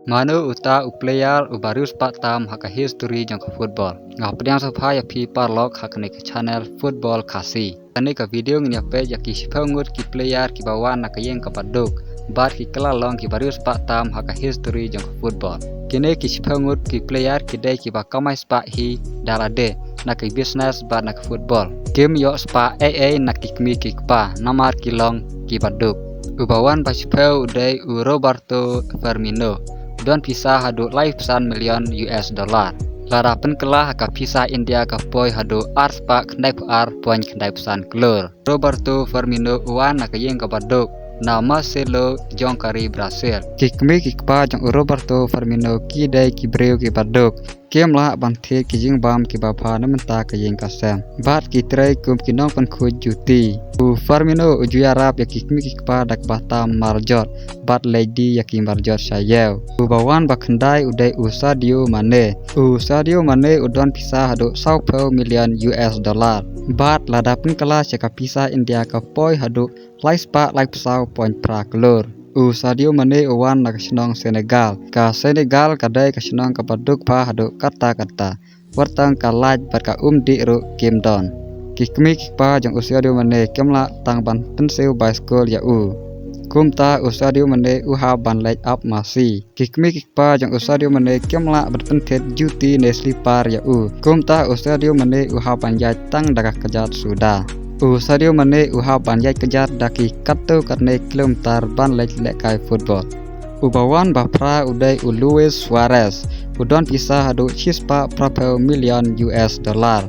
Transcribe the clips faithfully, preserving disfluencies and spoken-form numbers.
Mano uta u player uba riewspah tam ha ka history jong ka football? Nga pdiang sngewbha ïa phi paralok ha kane ka channel Football Khasi. Kane ka video ngin ïa peit ïa ki shiphew ngut ki player kiba wan na ka ïing kaba duk bad ki kylla long kiba riewspah tam ha ka history jong ka football. Kine ki shiphew ngut ki player ki dei kiba kamai spah hi da lade na ki business bad na ka football. Kim ïoh spah ei ei na ki kmie ki kpa namar ki long kiba duk. Uba wan ba shiphew u dei u Roberto Firmino, don pisa haduh laiphew san million U S dollar. Lada pynkylla ha ka pisa India ka poi haduh arspah khyndaiphew ar point khyndaiphew san klur. Roberto Firmino u wan na ka ïing kaba duk na Marcelo jong ka ri Brazil. Ki kmie ki kpa jong u Roberto Firmino ki dei ki briew kiba duk. Kim lah ban thied ki jingbam kiba bha na mynta ka ïing ka sem bad ki trei kum ki nongpynkhuid juti. U Firmino u ju ïarap ïa ki kmie ki kpa da kaba tam marjot bad leit die ïa ki marjot sha ïew. Uba wan ba khyndai u dei u Sadio Mane. U Sadio Mane u don pisa haduh sawphew million U S dollar bad lada pynkylla sha ka pisa India ka poi haduh laispah laiphew saw point phra klur. U Sadio Mane u wan na ka shnong Senegal. Ka Senegal ka dei ka shnong kaba duk bha haduh katta katta. Wat tang ka lait bad ka umdih ruh kim don. Ki kmie ki kpa jong u Sadio Mane kim lah tang ban pynsiew baiskul ïa u. Kumta u Sadio Mane u hap ban leit ap masi. Ki kmie ki kpa jong u Sadio Mane kim lah ban pynthied juti ne slipar ïa u. Kumta u Sadio Mane u hap ban ïaid tang da ka kjat suda. U Sadio Mane u hap ban ïaid kjat da ki katto katne kilometer ban leit lehkai football. Uba wan ba phra u dei u Luis Suarez, u don pisa haduh shispah phraphew million U S dollar.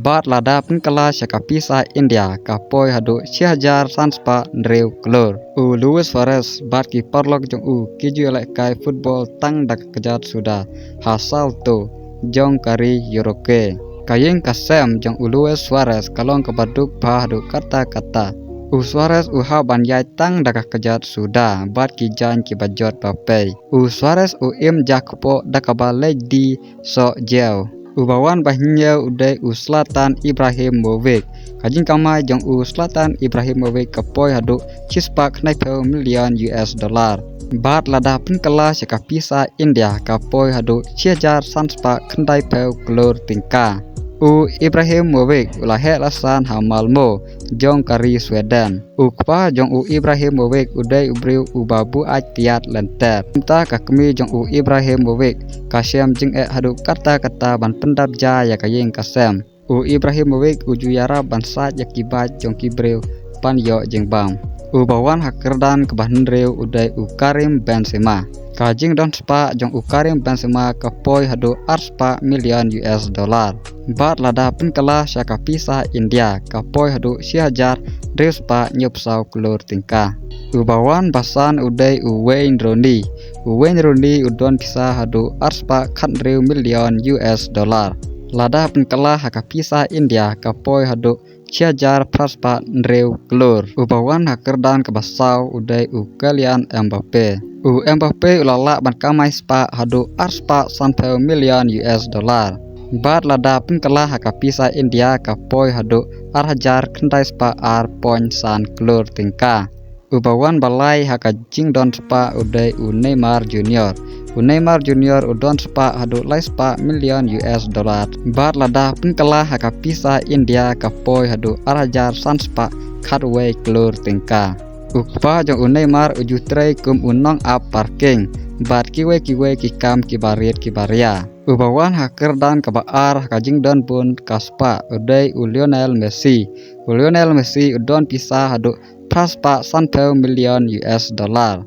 Bad lada pynkylla sha ka pisa India ka poi haduh shi hajar sanspah hynriew klur. U Luis Suarez bad ki paralok jong u ki ju ïalehkai football tang da ka kjat suda ha Salto jong ka ri Uruguay. Ka ïing ka sem jong u Luis Suarez ka long kaba duk bha haduh katta katta. U Suarez u hap ban ïaid tang da ka kjat suda bad ki jaiñ kiba jot ba pei. U Suarez u im ja kpoh da kaba leit die soh jaiñ. Uba wan ba hynñiew u dei u Zlatan Ibrahimovic. Ka jingkamai jong u Zlatan Ibrahimovic ka poi haduh shispah khyndaiphew million U S dollar. Bad lada pynkylla sha ka pisa India ka poi haduh shi hajar sanspah khyndaiphew klur tyngka. U Ibrahimovic u la heh la san ha Malmo jong ka ri Sweden. U kpa jong u Ibrahimovic u dei u briew uba buaid kiad lynter. Kumta ka kmie jong u Ibrahimovic ka shem jingeh haduh katta katta ban pyndap ja ïa ka ïing ka sem. U Ibrahimovic u ju ïarap ban sait ïa ki bike jong ki briew ban ïoh jingbam. Uba wan ha kyrdan kaba hynriew u dei u Karim Benzema. Ka jingdon spah jong u Karim Benzema ka poi haduh arspah million U S dollar. Bad lada pynkylla sha ka pisa India ka poi haduh shi hajar hynriewspah hynñiewphew saw klur tyngka. Uba wan ba san u dei u Wayne Rooney. U Wayne Rooney u don pisa haduh arspah khathynriew million U S dollar. Lada pynkylla ha ka pisa India ka poi haduh shi hajar phraspah hynriew klur. Uba wan ha kyrdan kaba saw u dei u Kylian Mbappe. U Mbappe u la lah ban kamai spah haduh arspah sanphew million U S dollar. Bad lada pynkylla ha ka pisa India ka poi haduh ar hajar khyndaispah ar point san klur tyngka. Uba wan ba lai ha ka jingdon spah u dei u Neymar Junior. U Neymar Junior u don spah haduh laispah million U S dollar. Bad lada pynkylla ha ka pisa India ka poi haduh ar hajar sanspah khatwei klur tyngka. U kpa jong u Neymar u ju trei kum u nong ap parking bad kiwei kiwei ki kam kiba rit kiba ria. Uba wan ha kyrdan kaba ar ha ka jingdon bun ka spah u dei u Lionel Messi. U Lionel Messi u don pisa haduh phraspah sanphew million U S dollar.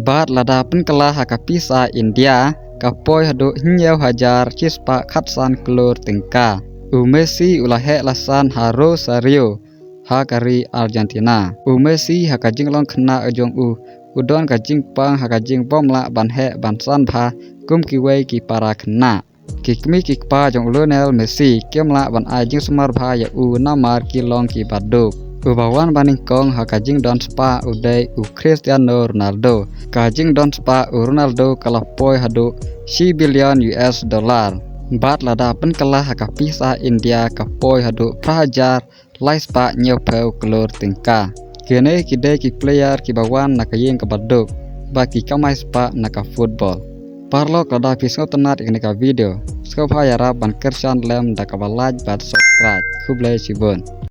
Bad lada pynkylla ha ka pisa India ka poi haduh hynñiew hajar shispah khatsan klur tyngka. U Messi u la heh la san ha Rosario ha ka ri Argentina. U Messi ha ka jinglong khynnah jong u u don ka jingpang ha ka jingbym lah ban heh ban san bha kum kiwei ki para khynnah. Ki kmie ki kpa jong u Lionel Messi kim lah ban ai jingsumar bha ïa u namar ki long kiba duk. Uba wan ba nyngkong ha ka jingdon spah u dei u Cristiano Ronaldo. Ka jingdon spah u Ronaldo ka la poi haduh shi billion U S dollar. Bad lada pynkylla ha ka pisa India ka poi haduh phra hajar laispah hynñiewphew klur tyngka. Kine ki dei ki player kiba wan na ka ïing kaba duk bad ki kamai spah na ka football. Paralok, lada phi sngewtynnat ïa kane ka video, sngewbha ïarap ban kyrshan lem da kaba like bad subscribe. Khublei shibun.